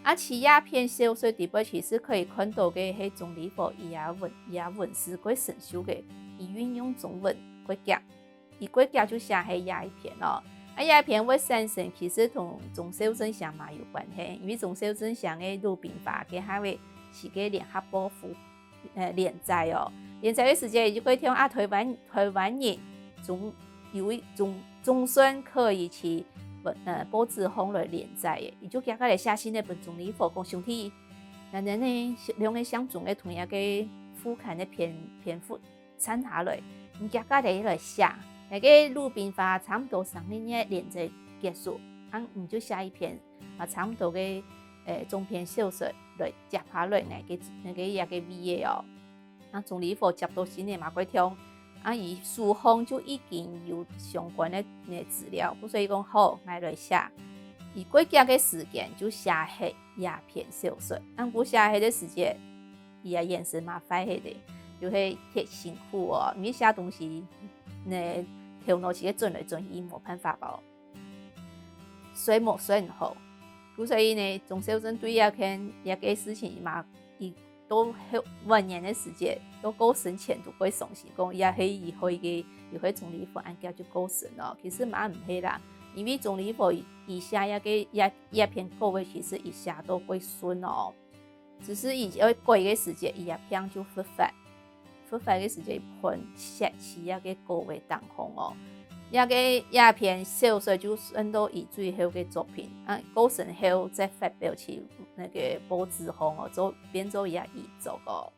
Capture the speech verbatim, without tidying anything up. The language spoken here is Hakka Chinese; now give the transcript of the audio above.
啊，在這篇小說裡背，其實可以看到个係鍾理和佢个文，佢个文字過成熟个，佢運用中文過遽，佢過遽就寫係這一篇哦。啊，這一篇會產生其實同鍾肇政寫嘛有關係，因為鍾肇政寫个《魯冰花》个下尾係个聯合報副，呃，連載哦。連載个時節，佢就過聽啊，台灣，台灣人總有一種，總算可以去文，呃，報紙項來連載个，佢就遽遽來寫信來分鍾理和講：「兄弟， 𠊎等呢，兩個姓鍾个同一個副刊个篇，篇幅產下來，你遽遽來，來寫。該個《魯冰花》差毋多三個月連載結束，恁你就寫一篇，啊，差毋多个，呃，中篇小說來接下來𠊎个，𠊎个這個位仔哦。」啊，鍾理和接到信仔嘛過聽，啊，佢手項就已經有相關个，呃，資料，故所以講：「好，𠊎來寫。」佢過遽个時間就寫忒 這篇小說。啊，毋過寫忒个時節，佢个眼神嘛壞忒个，又係忒辛苦哦，因為寫東西，呢，頭腦係轉來轉去，無辦法哦，睡無睡好。故所以呢，鍾肇政對這件，這個事情嘛，佢到後晚年个時節，到過身前都過傷心，講這係佢害个，佢害鍾理和恁遽就過身哦。其實嘛毋係啦，因為鍾理和佢寫這個，這，這篇稿仔，其實佢寫到過順哦。 只是佢愛改个時節，佢个病就復發。復發个時節，分寫在這個稿仔當中哦。這個，這篇小說就算到佢最後个作品，啊，過身後再發表在該個報紙項哦，做，變做佢个遺作哦。